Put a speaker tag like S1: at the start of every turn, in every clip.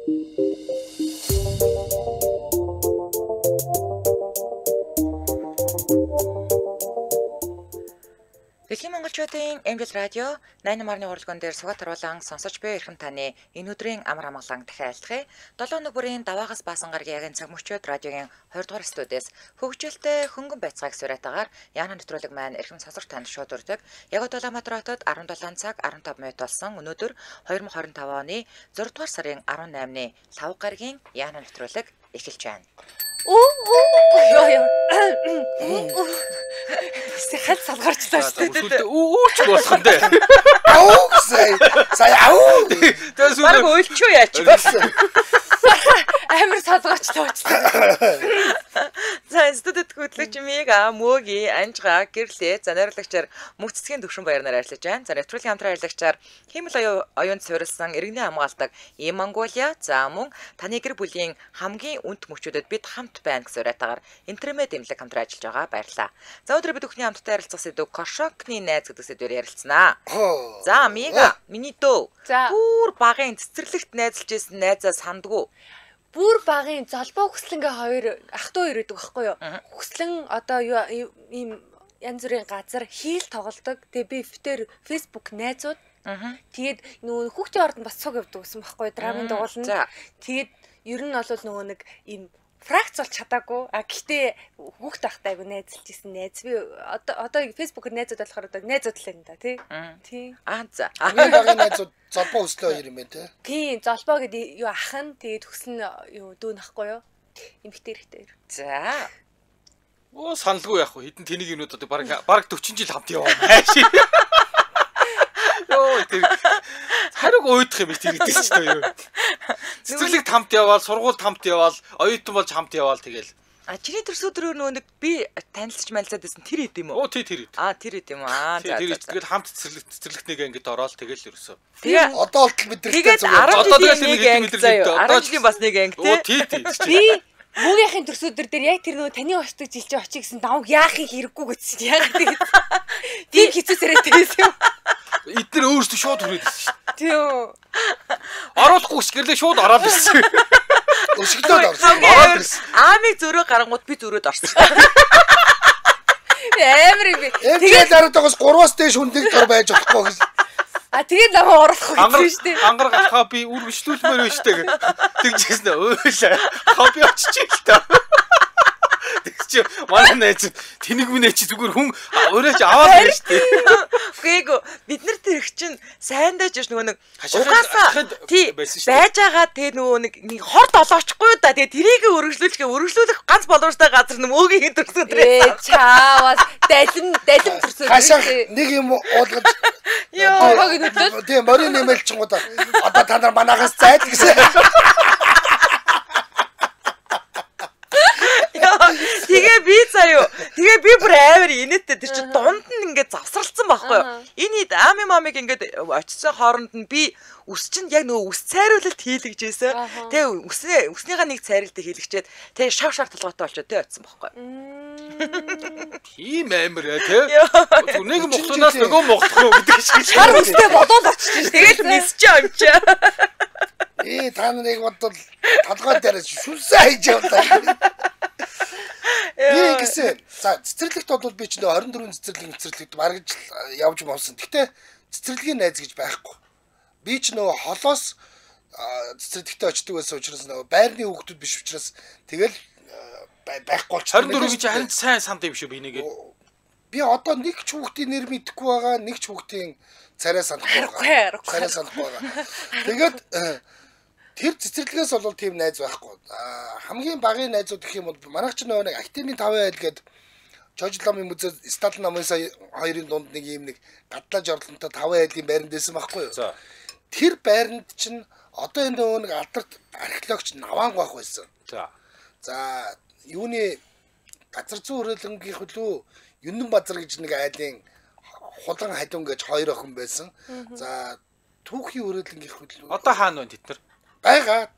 S1: Дэлхийн монголчуудын Эмжил радио 88.3 уралган дээр сугат харуулan сонсож буй эрхэм таны энэ өдрийн амар амгалан дахин айлтгая. 7 өнөг бүрийн даваагаас баасан гарагийн яг цаг мөчид радиогийн 20 дугаар студиэс хөгжилтэй хөнгөн байцгааг суриатаагаар яана нэвтрүүлэг маань эрхэм сонсогч танд шууд өрдөг. Яг одоо Улаанбаатар хотод 17 цаг 15 минут болсон. Өнөөдөр 2025 оны 6 дугаар сарын 18-ны лав гарагийн яана нэвтрүүлэг эхэлж байна.
S2: Оо ёо. Хэл салгарчлаа шүү
S3: дээ. Үүч болох нь дээ.
S4: Ау гэсэн. Сая ау.
S3: Тэгээ сүүлд
S1: баг өлчөө яач.
S2: Амар салгаачлаа уучлаа.
S1: За студид хөтлөгч Мига Мөги Анжга гэрлээ. За найруулагчаар мөнх цэцгийн Төвшин баярнаар ажиллаж байна. За нэвтрүүлгийн хамтран ажиллагчаар хиймэл оюунд суурилсан иргэний хамгаалдаг Ийм Монголиа. За мөн таны гэр бүлийн хамгийн үнэт мөчүүдэд бид хамт байна гэсэн уриатаагаар интернет дэмжлэг хамтран ажиллаж байгаа. Баярлалаа. За өнөөдөр бид бүхний хамтдаа ярилцах сэдв Коршокны найз гэдэг сэдвээр ярилцсанаа. За Мига миний дөө бүр багын цэцэрлэгт найзалж исэн найзаа сандгүй.
S2: Бүр багын золбоо хүслэнгээ хоёр ах トゥ хоёр өгдөг байхгүй юу? Хүслэн одоо юу ийм янз бүрийн газар хийл тоглодог. Тэгээ би битэр Facebook найзууд. Тэгээд нөгөө хүүхдийн ордон бас цуг явдаг гэсэн байхгүй юу? Драмын дугуулна. Тэгээд ер нь бол нөгөө нэг ийм фракц болж чадаагүй. А гэхдээ хүүхд байхдаа айгу найзалж исэн найз. Би одоо Facebook-ээр найзууд болохоор одоо найзууд л юм да тий. Тий.
S1: Аа за.
S4: Миний багын найзууд золбоо өслөө хоёр юм байна тий.
S2: Тий, золбоо гэдэг юу ах нь тэгээд төсөл нь юу дүүн ахгүй юу? Эмэгтэй эрэгтэй.
S1: За.
S3: Оо саналгүй яах вэ? Хитэн тэнийг юмнууд одоо баг 40 жил хамт яваа хайш. Йоо тэр хариуг уйдах юм биш тэр гэдэг чинь юу. Цэцэрлэгт хамт яваал, сургуульд хамт яваал, оюутан болж хамт яваал тэгэл.
S1: А чиний төрсөдрөөр нөгөө нэг би танилцж малцаад байсан тэр хэд юм уу?
S3: Оо тий тэр хэд.
S1: А тэр хэд юм уу? Аа за.
S3: Тэр тэгэл хамт цэцэрлэгт нэг ангид ороод тэгэл ерөөсөө.
S1: Тэгээ
S4: одоо болтол мэдрэлтэй
S1: зүгээр. Одоо тэгэл нэг анги заяа. 10 жилийн бас нэг анги тий.
S3: Оо тий тий.
S2: Би Мөгийнхэн төрсөдөр дээр яг тэр нөгөө таны очдог жил чи очие гэсэн давг яахын хэрэггүй гэсэн. Яг тэгээд тийм хэцүү царайтай байсан юм.
S3: Эднэр өөрсдөө шууд хүрээд ирсэн шүү дээ.
S2: Тийм үү.
S3: Оруулахгүй ч гэрлээ шууд ороод ирсэн.
S4: Өшөглөөд орсон.
S1: Ороод ирсэн. Аамыг зөрөө гарангууд би зөрөөд орсон.
S2: Амар юм би.
S4: Тэгээд хариутаагаас 3-аас дээш хүндэг дор байж болохгүй гэж.
S2: А тэгээд намайг оруулахгүй гэсэн шүү дээ.
S3: Ангараг хаа би үргэлжлүүлмээр байна шүү дээ. Тэгжсэн уйлаа. Хаа би очиж л та. Тэг чи манай найз тэнэг минь чи зүгээр хүн ураач аваад байна шүү дээ.
S1: Үгүй бид нар тэр их чин сайндаа ч нөгөө нэг угаасаа тий байж байгаа тэгээ нөгөө нэг хор долоочихгүй да. Тэгээ тэрийг өргөжлүүлэх ганц боломжтой газар нөмөгийн төрсөд
S2: ээ чаавас далим төрсөд
S4: хашаах нэг юм уулгаж
S2: ёо нүдлээ.
S4: Тий морин нэмэлчингууд одоо та нар манахаас зайд гэсэн.
S1: Тэгээ би заяо. Тэгээ би бүр амар инээдтэй тэр чинь дунд нь ингээд завсралцсан байхгүй юу? Энэ ами мамыг ингээд очисон хооронд нь би үс чинь яг нөгөө үс цайруулалт хийлгэжсэн. Тэгээ үснийгаа нэг цайралтыг хийлгэчээд тэгээ шав шар толгойтой болчиход тэгээ очисон байхгүй юу?
S3: Тийм амар тий. Нэг мохтунаас нөгөө мохтох уу гэдэг шиг.
S2: Шар үстэй бодоод очиж.
S1: Тэгэл нисчээ амчаа.
S4: Ээ та нарыг бодвол толгой дээр шүлсээ хийж явлаа. Би гэсэн. За цэцэрлэгт бол би ч нөө 24 цэцэрлэг бараг л явж мовсон. Гэхдээ цэцэрлэгийн найз гэж байхгүй. Би ч нөө холоос цэцэрлэгтээ очдөг байсан учраас нөө байрны хүүхдүүд биш учраас тэгэл байхгүй болчихсон.
S3: 24 гэж харин сайн санд юм шүү би нэгээ.
S4: Би одоо нэг ч хүүхдийн нэр мэдэхгүй байгаа, нэг ч хүүхдийн царай санахгүй байгаа. Царай санахгүй байгаа. Тэгээд тэр цэцэрлэгээс бол тийм найз байхгүй. Хамгийн багын найзууд гэх юм бол манайх ч нөгөө нэг активны 5 айл гээд Жожил ламын музей Сталин намын сая хоёрын дунд нэг ийм нэг гадлаа жорлонтой 5 айлын байранд байсан байхгүй юу? Тэр байранд чинь одоо энэ нөгөө нэг алдарт археологч Наваанг байх байсан.
S3: За.
S4: За юуны газар зүүн хүрээлэнгийнх лүү Юнэн базар гэж нэг айлын хулан халиун гэж хоёр охин байсан. За түүхийн хүрээлэнгийнх лүү
S3: одоо хаана байна тэд нар?
S4: Байгаа.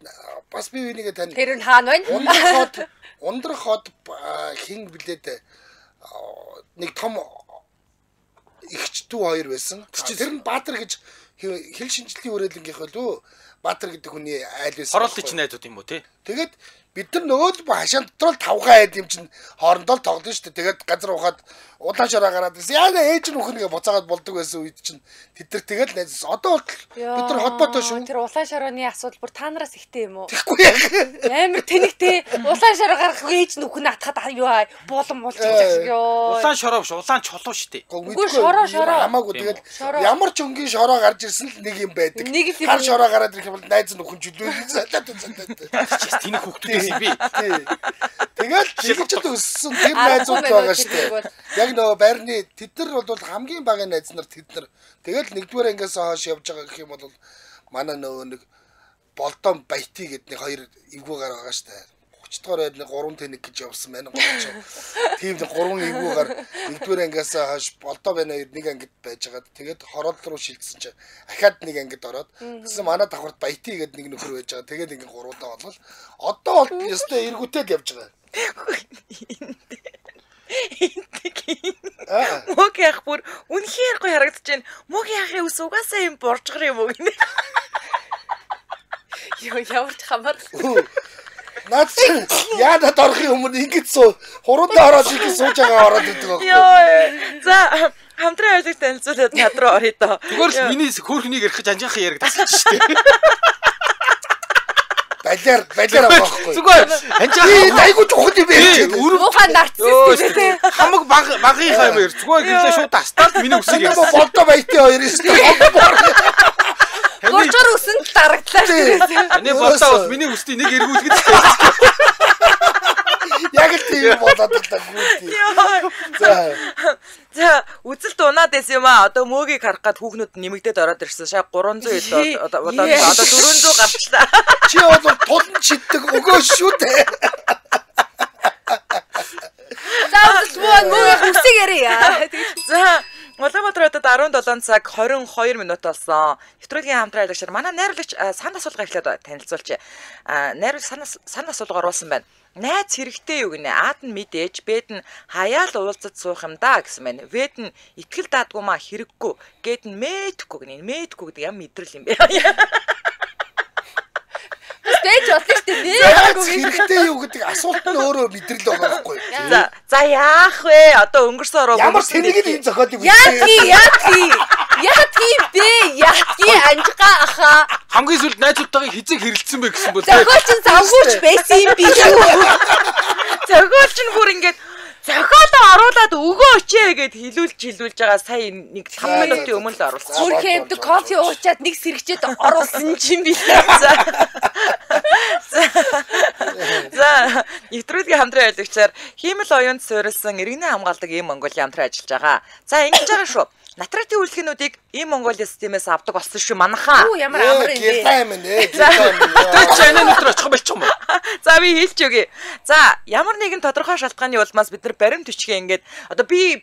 S4: Бас би энийгээ тань.
S2: Тэр нь хаана байна?
S4: Ундрах хот хин блээд нэг том эгч дүү хоёр байсан. Тэр нь Баатар гэж хэл шинжилгээний хүрээлэнгийнх байлуу. Баатар гэдэг хүний айл байсан.
S3: Хороолтын чинь найзууд юм уу те?
S4: Тэгээд бид нар нөгөө л хашаан дотор л тавхан айд юм чинь хоорондоо л тоглоно шүү дээ. Тэгээд газар ухаад улаан шороо гараад ирсэн. Яа ээж нь үхнэ гэ буцаагаад болдог байсан үед чинь тэд нар тэгэл найз. Одоо болтол бид нар холбоотой шүү.
S2: Тэр улаан шорооны асуудал бүр та нараас ихтэй юм уу?
S4: Тэгэхгүй яг.
S2: Амар тэнэгтэй улаан шороо гарах ээж нь үхнэ атхад юу буулан болж байгаа ёо.
S3: Улаан шороо биш, улаан чулуу шүү дээ.
S2: Үгүй шороо шороо.
S4: Хамаагүй тэгэл ямар ч өнгийн шороо гарч ирсэн л нэг юм байдаг. Хар шороо гараад ирэх юм бол найз нь үхэн чөлөө залаад залаад.
S3: Тэнэг хүүхдүүдээс би.
S4: Тэгэл тэгж л өссөн тэр найзууд байгаа шүү дээ. Яг нөгөө байрны тэд нар бол хамгийн багын найз нар тэд нар. Тэгэл нэгдүгээр ангиас хойш явж байгаа гэх юм бол манай нөгөө нэг Болдон Баяти гэдэг нэг хоёр эвгүй гар байгаа шүү дээ. 30 дугаар байрны 3 тэнэг гэж явсан байна. Тийм нэг 3 эвгүй гар нэгдүгээр ангиас хойш Болдоо байна хоёр нэг ангид байж байгаад тэгээд хороол руу шилжсэн чинь ахаад нэг ангид ороод тэгсэн манай давхарт Баяти гэдэг нэг нөхөр байж байгаа. Тэгээд ингээ гуруудаа болвол одоо бол ёстой эргүүтэй л явж байгаа.
S1: Мөг яах бүр үнэхээр гоё харагдаж байна. Мөг яахын ус угаасаа юм боржгор юм уу гинэ.
S2: Йоо ямар ч хамаарал.
S4: Наад чинь яадад орохын өмнө ингэж суу хуруундаа ороод ингэж сууж байгаа ороод идэг байхгүй.
S1: Йоо. За хамтран ойлгох танилцуулаад над руу оръё доо.
S3: Зүгээр л миний хөөхнийг ярих гэж анжийнхаа яриг тасалж штэ.
S4: Балиар балиар авах байхгүй.
S3: Зүгээр анжийнхаа
S4: айгуу чухал юм бэ.
S2: Муухай нарцист юм бэ.
S3: Хамаг баг багийнхаа юм ярь. Зүгээр гэлээ шууд тастаад миний үсийг
S4: ярьсан. Болдоо Баятын хоёр юм штэ.
S2: Боржор үсэнд дарагдлаа шүү дээ.
S3: Таны болдоо бас миний үсний нэг эргүүлгээд.
S4: Яг л тийм болоод л гүйт. За.
S1: За үзэлт унаад байсан юм аа. Одоо мөөгийг харах гад хүүхнүүд нэмэгдээд ороод ирсэн. Шаа 300 одоо одоо 400 гарчлаа.
S4: Чи бол тулан шиддэг өгөө шүү дээ.
S2: За үзэлт мөөг үсийг яриа.
S1: За Улаанбаатар хотод 17 цаг 22 минут болсон. Нэвтрүүлгийн хамтран ажиллагчаар манай найруулагч санал асуулга эхлээд танилцуулчих. Найруулагч санал асуулга оруулсан байна. Найз хэрэгтэй юу гинэ? Ад нь мэдээж, Бэд нь хаяал уулзаж суух юм да гэсэн байна. Вэд нь итгэл даадгүй маа хэрэггүй. Гэд нь мэдхгүй гинэ. Мэдхгүй гэдэг ям мэдрэл юм бэ.
S2: Бас дэж болно шүү дээ. Мэдхгүй
S4: хэрэгтэй юу гэдэг асуулт нь өөрөө мэдрэл байгаа байхгүй.
S1: За за яах вэ? Одоо өнгөрсөн ороо
S4: ямар тэнэг энэ зохиолыг
S2: яадгийг яадгийг яадгийг бэ? Яадгийг анжгаа аха.
S3: Хамгийн сүүлд найзуудтайгаа хизээ хэрэлдсэн бэ гэсэн бол
S2: зохиолч нь завгүйч байсан юм биш үү?
S1: Зохиолч нь бүр ингээд зохиолоо оруулаад өгөөч ээ гэд хилүүлж байгаа сая нэг 5 минутын өмнө л оруулсан.
S2: Хүрх хэмдэг кофе уучаад нэг сэрэгчээд оруулсан юм билээ.
S1: За нэвтрүүлгийн хамтран ажиллагчаар хиймэл оюунд суурилсан иргэний хамгаалдаг ийм Монголын хамтран ажиллаж байгаа. За ингэж байгаа шүү. Натратын үйлчлэгнүүдийг ийм Монголын системээс авдаг болсон шүү манайхаа.
S2: Үу ямар амар юм бэ?
S4: Гэртаа юм нэ.
S3: Тэр чи анаа нүтэр очих болчих юм уу?
S1: За би хэлж өгье. За ямар нэгэн тодорхой шалтгааны улмаас бид нар баримт бичгээ ингээд одоо би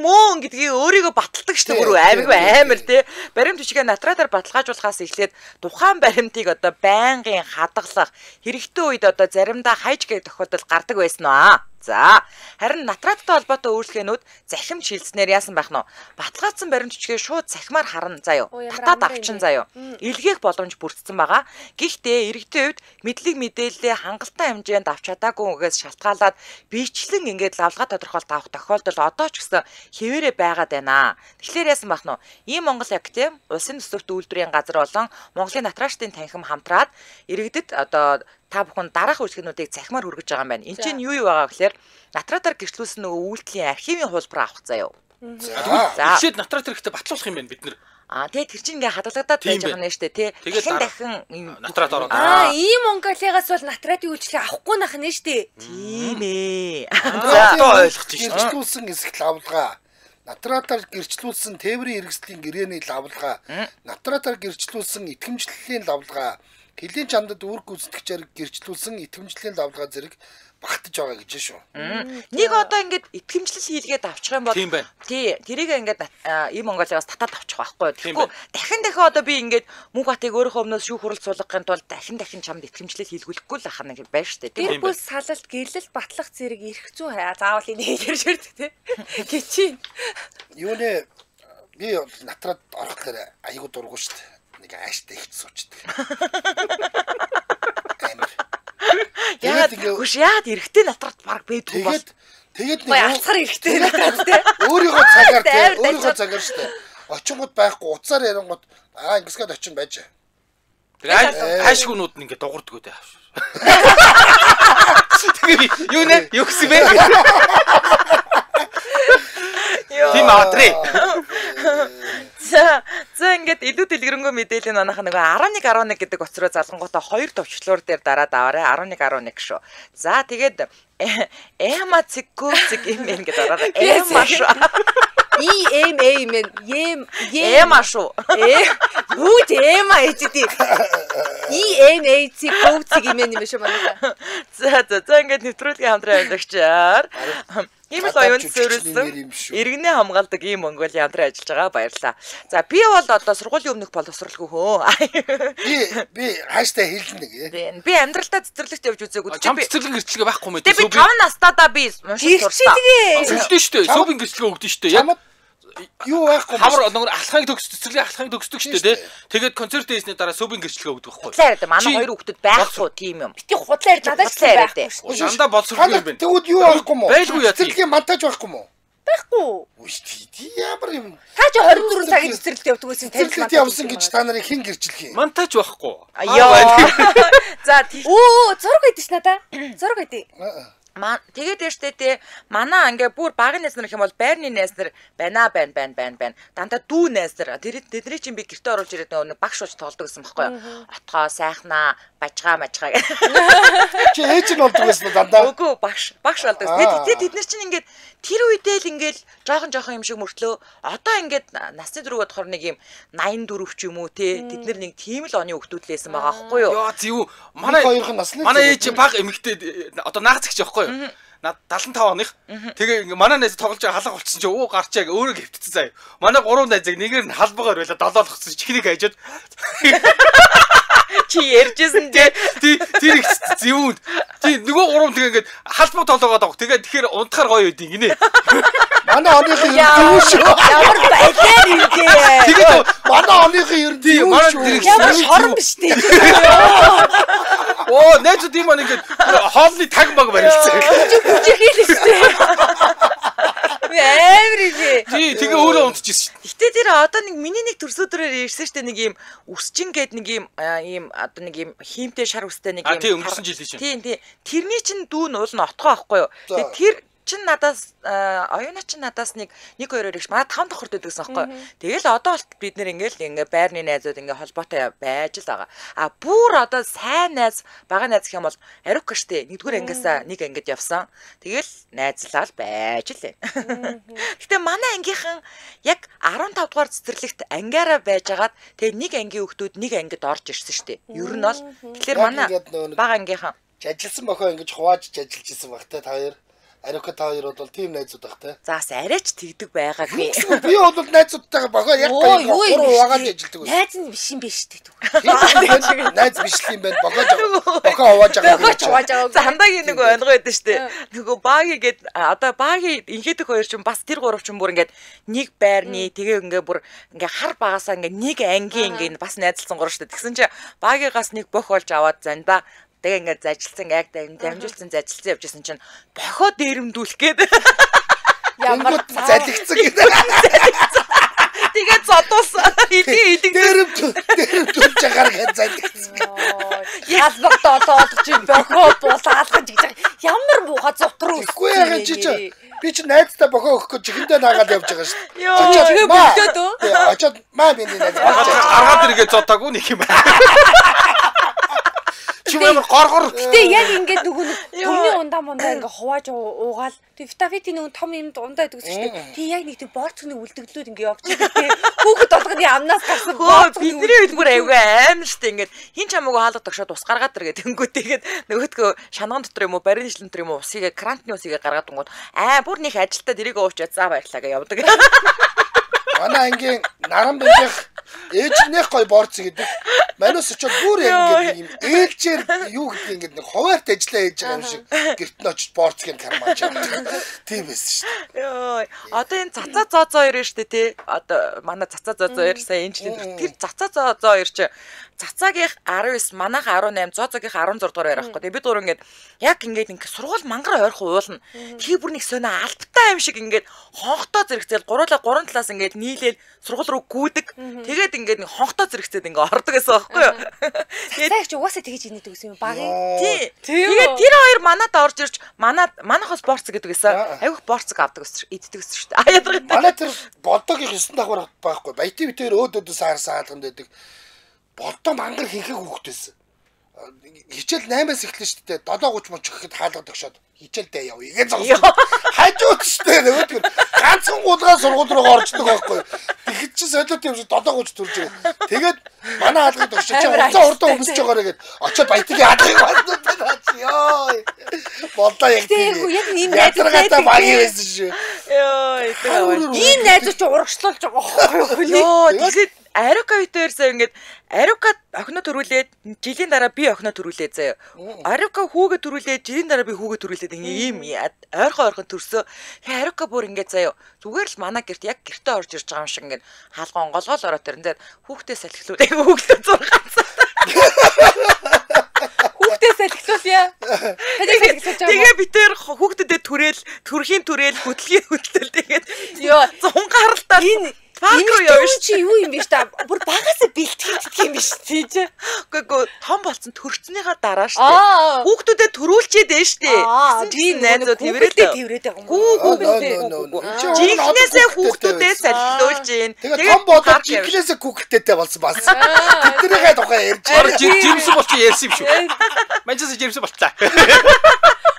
S1: мөн гэдгийг өөрийгөө баталдаг шүү дээ. Бүр аймаг амар тий. Баримт бичгээ натратаар баталгаажуулахаас эхлээд тухайн баримтыг одоо байнгын хадгалах хэрэгтэй үед одоо заримдаа хайж гэх тохиолдол гардаг байсан аа. За харин натраттай холбоотой үйлчлэгээнүүд захим шилжснээр яасан байх нь вэ? Баталгаажсан баримт бичгээ шууд цахимаар харна заяо. Татаад авчин заяо. Илгээх боломж бүрдсэн байгаа. Гэхдээ иргэдийн хувьд мэдлэг мэдээллээ хангалттай хэмжээнд авч чадаагүйгээс шалтгаалаад биечлэн ингээд лавлгаа тодорхойлт авах тохиолдол одоо ч гэсэн хэвээрээ байгаад байна. Тэгэхээр яасан байх нь вэ? Ийм Монгол Актив улсын төсөвт үйлдвэрийн газар болон Монголын натраштын танхим хамтраад иргэдэд одоо та бүхэн дараах үйлчлэгнүүдийг цахимаар хүргэж байгаа юм байна. Энд чинь юу байгаа гэхээр натратаар гэрчлүүлсэн нөгөө үйлдэлийн архивын хуулбар авах заяо.
S3: За. Жишээд натрат хэрэгтэй батлуулах юм байна бид нэр.
S1: Аа тэгээ тэр чинь ингээ хадгалагдаад байж байгаа юм шүү дээ тий. Дахин дахин
S3: натрат ороод.
S2: Аа ийм Монголиагаас бол натратын үйлчлэг авахгүй нах нь шүү дээ.
S1: Тийм ээ.
S3: За одоо ойлгож байна.
S4: Гэрчлүүлсэн хэсэг лавлгаа. Натратаар гэрчлүүлсэн тээврийн хэрэгслийн гэрээний лавлгаа, натратаар гэрчлүүлсэн итгэмжлэлийн лавлгаа, Хэлийн чандад үүрэг гүйцэтгэгчээр гэрчлүүлсэн итгэмжлэлийн лавлгаа зэрэг багтаж байгаа гэж шүү.
S1: Нэг одоо ингээд итгэмжлэл хийлгээд авчих юм бол тий тэрийг ингээд ийм Монголиас татаад авчих байхгүй. Тэгэхгүй дахин дахин одоо би ингээд мөнх батыг өөрийнхөө өмнөөс шүүх хурал суулгахын тулд дахин дахин чамд итгэмжлэл хийлгүүлэхгүй л ахна гэж байна шүү дээ.
S2: Тэр бүл салалт гэрлэл батлах зэрэг эрх зүй заавал энийг ярьж өрдөг тий. Гिचи.
S4: Юуны би натраад орохлоор айгуу дургу шүү дээ. нэг ааштай ихч суучдаг. Амар.
S1: Яагаад хүш яагаад эрэгтэй натрат баг байдгүй бол.
S4: Тэгээд нэг
S2: алцгаар эрэгтэй натрат те.
S4: Өөрийгөө цагаар те, өөрийгөө цагаар штэ. Очингууд байхгүй уцаар ярингууд аа ингэсгээд очин байж.
S3: Тэр аашгүнүүд нь ингээ дугуурдгүү те. Тэгээ юу нэ? Юу гэсэн бэ? Тийм адрээ.
S1: За ингээд илүү дэлгэрэнгүй мэдээлэл нь манайха нөгөө 11 11 гэдэг утас руу залгангуудаа 2 товчлуур дээр дараад аваарай. 11 11 шүү. За тэгээд Эма цэггүй цэг юм ингээд ороод Эма шүү.
S2: E M A мэн Ем
S1: Эма шүү.
S2: Юу ч Эма ээжди. E M A цэг цэг юм юм шүү манайха.
S1: За за за ингээд нэвтрүүлгийн хамтран ажиллагчаар ийм л оюун суурилсан иргэнээ хамгаалдаг ийм Монголын хамтран ажиллаж байгаа баярлалаа. За би бол одоо сургуулийн өмнөх боловсралгүй хөө.
S4: Би хааштай хэлнэ.
S1: Би амьдралдаа цэцэрлэгт явж үзээгүй.
S3: Чам цэцэрлэг гэрчлэгээ байхгүй юм.
S1: Би 5 настайдаа би уншиж сурсан.
S3: Өгдөн шүү дээ. Сүүбийн гэрчлэгээ өгдөн шүү дээ. Яг
S4: юу байхгүй юм.
S3: Хавар нөгөө алхахыг төгс цэцэрлэгийн алхахыг төгсдөг шүү дээ. Тэгээд концерт хийсний дараа сүүбийн гэрчлэгээ өгдөг байхгүй.
S1: Худлаа яриад манай хоёр хүүхдүүд байхгүй тийм юм.
S2: Бити худлаа ярьж надад ч байхгүй шүү.
S3: Дандаа боловсролгүй юм байна.
S4: Тэгвэл юу байхгүй юм уу?
S3: Байлгүй яа.
S4: Цэцэрлэгийн монтаж байхгүй юм уу?
S2: Байхгүй.
S4: Үгүй ямар юм.
S2: Та чи 24 цагийн цэцэрлэгт явдаг байсан
S4: танилцлт явсан гэж та нарыг хэн гэрчлэх юм?
S3: Монтаж байхгүй.
S1: Йоо. За
S2: өө зураг өгдөө ш надаа. Зураг өгдөө.
S1: Тэгээд штэ те манай ингээ бүр багын найз нар гэх юм бол байрны найз нар байна байна. Дандаа дүү найз нар. Тэдний чинь би гэртээ оруулж ирээд нөгөө багш ууч тоглодог гэсэн бохоггүй юу. Отгоо сайхнаа бажгаа мажгаа гэх.
S4: Чи ээж нь болдог байсан уу дандаа?
S1: Үгүй багш болдог. Тэгээд тэд нар чинь ингээд тэр үедээ л ингээд жоохон юм шиг мөртлөө одоо ингээд насны дөрөв бодохоор нэг юм 84 ч юм уу те тэд нар нэг тийм л оны хүүхдүүд лээсэн байгаа аахгүй юу.
S3: Йоо зэв манай манай ээж баг эмэгтэй одоо наагц гэх байхгүй юу. Над 75 оных. Тэгээ ингээ манай найз тоглож байгаа халга болчихсон чи өө гарчаа өөрөө гівтсэн заяа. Манай гурван найзыг нэгээр нь халбагаар байла долоолгоцсон чихнийг хажууд.
S1: Чи ярьжсэн тий.
S3: Тэр их зэвүүн. Тий нөгөө гурван тэгээ ингээд халбаг толгоод авах. Тэгээ тэгэхээр унтахаар гоё байд ингэнэ.
S4: Манай оныхын ер нь зэвүүн шүү.
S2: Ямар балиар юм бэ?
S3: Тэгээд
S4: манай оныхын ер нь зэвүүн шүү.
S2: Ямар шорон биш тий.
S3: Оо найзууд юм аа ингээд хоолны таг баг барилцсан.
S2: Чи хийлээ шүү дээ. Би амар илээ.
S3: Тий тэгээ өөрөө унтчихсэн шүү.
S1: Гэтэ тэр одоо нэг миний нэг төрсөдрөөр ирсэн шүү дээ нэг юм үсчин гээд нэг юм ийм одоо нэг юм хиймтэй шар үстэй нэг юм.
S3: Тий өнгөрсөн жилийн чинь.
S1: Тий тий. Тэрний чинь дүү нь уул нь отгоо аахгүй юу. Тэгээ тэр чин надаас оюуна чин надаас нэг 2 их манай 5 давхарт байдаг гэсэн аахгүй. Тэгэл одоо болт бид нэр ингээл ингээ байрны найзууд ингээ холбоотой байж л байгаа. А бүр одоо сайн найз бага найз гэх юм бол Арука штэ. Нэгдүгээр ангиасаа нэг ангид явсан. Тэгэл найзлал байж л байна. Гэтэ манай ангийнхан яг 15 дугаар цэцэрлэгт ангиараа байжгаад тэгээ нэг ангийн хүүхдүүд нэг ангид орж ирсэн штэ. Ер нь бол тэгэхээр манай бага ангийнхан
S4: ажилласан бохоо ингэж хувааж ажиллаж исэн баг те та хоёр. Арука та хоёр бол тийм найзууд баг те.
S1: Заас арайч тэгдэг байгаагүй.
S4: Би бол найзуудтайгаа бохоо яг гурван хуваагаад ажилладаг байсан.
S2: Найз нь биш юм биш үү тэгвэл.
S4: Найз биш л юм байна. Бохоо хувааж байгаа.
S2: Бохоо хувааж байгаа.
S1: Зандагийн нэг онгой байдаг штэ. Нөгөө баги гээд одоо баги ингээдэх хоёр чинь бас тэр гурав чинь бүр ингээд нэг байрны тэгээ ингээ бүр ингээ хар багасаа ингээ нэг ангийн ингээ бас найзалсан гурав штэ. Тэгсэн чинь багигаас нэг бох болж аваад зандаа тэгээ ингээд зажилсан яг дамжуулсан зажилсан явж исэн чинь бохоо дээрэмдүүлэх гээд
S2: ямар
S4: залгицсан гэдэг.
S1: Тэгээд зодуулсан. Илий
S4: дээрэмдүүлж агаар гэж залгицсан.
S2: Ялбаг долоолж бохоо булаалгаж гэж ямар муухай зутруу.
S4: Үгүй яа чи би чи найздаа бохоо өгөх гэж чихэндээ наагаад явж байгаа шүү дээ.
S2: Очоод бөлөөд өө.
S4: Очоод маа миний найз болж
S3: гаргаад ирэгээ зодаагүй нэг юм байна. Чи ямар горгор.
S2: Гэтэ яг ингээд нөгөө нэг төмний ундаа мундаа ингээ хувааж уугаал. Тэг витавити нөгөө том юмд ундаа гэдэг шүү дээ. Тэг яг нэг тэг борцны үлдэгдлүүд ингээ явчихдаг тий. Хүүхэд болгоны амнаас гарсан
S1: борц. Бидний үед бүр айгүй аим шүү дээ. Ингээд хин ч хамаагүй хаалга тогшоод ус гаргаад иргээ тэнгүү тэгээд нөгөөдгөө шанган дотор юм уу барин шлэн дотор юм уу усыг крантны усыг гаргаад өнгөт аа бүр нэг ажилтаа тэрийг уучаад за баярлаа гэж явдаг.
S4: Манай ангийн наран бэлэх ээжнийх гой борц гэдэг. Манус очоод бүр яг ингээд юм ээлжээр юу гэдэг ингээд нэг хуваарт ажиллаа хийж байгаа юм шиг гэрт нь очиж борцгийг кармааж байгаа. Тийм байсан шүү дээ.
S1: Йоо. Одоо энэ цацаа зоо зоо хоёр шүү дээ тий. Одоо манай цацаа зоо зоо хоёр сая энэ жилийн тэр цацаа зоо зоо хоёр чи цацаагийнх 19, манайх 18, зоо зоогийнх 16 дугаар байр байхгүй. Тэгээ бид гурав ингээд яг ингээд ингээд сургууль мангар ойрхон уулна. Тэгээ бүр нэг сонио албатай юм шиг ингээд хонхтой зэрэгцээл гуруула гурван талаас ингээд нийлээл сургууль руу гүйдэг. Тэгээд ингээд нэг хонхтой зэрэгцээд ингээд ордог гэсэн байхгүй юу?
S2: Тэгээд чи угаасаа тэгэж инээдэг гэсэн юм багын.
S1: Тий. Тэгээд тэр хоёр манад орж ирж манайхаас борц гэдэг гэсэн. Айгүйх борцог авдаг гэсэн иддэг гэсэн шүү дээ. А ядарга.
S4: Манай тэр болдогийн 9 давхар байхгүй. Баятын битээр өөд өөдөөс харсан хаалганд байдаг. Болдоо мангар хинхэг хүүхдээсэн. Хичээл 8-аас эхэлнэ шүү дээ. 7:30 мөч гэхэд хаалга тогшоод хичээлдээ явъя гэж зогссон. Хажууд шүү дээ. Нөгөөдгөр ганцхан гулгаа сургууль руу орждог байхгүй. Тэгэхэд чи солиот юм шиг 7:30 төрж байгаа. Тэгээд манай хаалга тогшоо чи уцаа урдаа өмсөж байгаарэ гэд очоод баятгийн хаалгыг бандаад наач. Йоо. Болдоо яг
S2: тийм. Яг ийм найзуудтай
S4: багийн байсан шүү.
S1: Йоо.
S2: Ийм найзууд чи урагшлуулж байгаа байхгүй юу?
S1: Йоо. Тэгээд Арука битээрсээ ингээд Арука охиноо төрүүлээд жилийн дараа би охиноо төрүүлээ заяа. Арука хүүгээ төрүүлээд жилийн дараа би хүүгээ төрүүлээд ингээ ийм ойрхон ойрхон төрсөө. Тэгээ Арука бүр ингээд заяа. Зүгээр л манай гэрт яг гэртээ орж ирж байгаа юм шиг ингээд хаалга онгоолгоол ороод ирэн. Тэгээд хүүхдээ салхилуул. Айгу хүүхдээ 6 цаг.
S2: Хүүхдээ салхилуулъя.
S1: Тэгээ битээр хүүхдүүдэд түрээл, төрхийн түрээл, хөдөлгийн хөдлөл тэгээд
S2: ёо
S1: зунгаралтаа
S2: энэ
S1: Парк руу явна
S2: шүү. Чи юу юм бэ та? Бүр багасаа бэлтгэдэг юм биш тий чи.
S1: Үгүй том болцсон төрцнийхаа дараа шүү дээ. Хүүхдүүдэд төрүүлчихэд ээ шүү дээ. Тэгсэн чинь найзууд тэрвэрээд
S2: тэрвэрээд байгаа юм.
S1: Гүү. Жинхнээсээ хүүхдүүдээ салхилуулж гин.
S4: Тэгээ том болоод жинхнээсээ хүүхдүүдтэй болсон бас. Тэднийхээ тухай ярьж
S3: байна. Жимсэн болчих ярьсан юм шүү. Манчестер жимсэн болтлаа.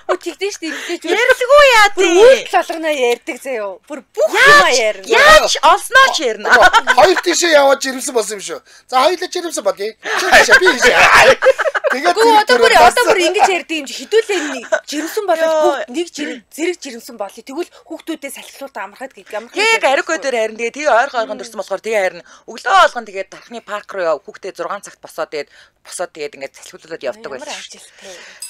S2: Өө тэгдэж шүү дээ.
S1: Ярьлгүй яа
S2: тий. Бүр үйлдэл болгоно ярьдаг заяо. Бүр бүх юм ярина.
S1: Яаж олсноо ч ярина.
S4: Хоёр тийшээ яваад жирэмсэн болсон юм шүү. За хоёулаа жирэмсэн болъё. Чи тийшээ би тийшээ.
S2: Тэгээд одоо бүр ингэж ярьдаг юм чи хідүүлээ нэг жирэмсэн болоод бүгд нэг зэрэг жирэмсэн болъё. Тэгвэл хүүхдүүдээ салхилуулт амархад гэдэг амархан.
S1: Тэг ариуг өдөр харин тэгээ тэгээ ойрхон ойрхон төрсөн болохоор тэгээ харин өглөө болгон тэгээд тархны парк руу яв хүүхдээ 6 цагт босоод тэгээд ингээд салхилуулаад явдаг байсан шүү.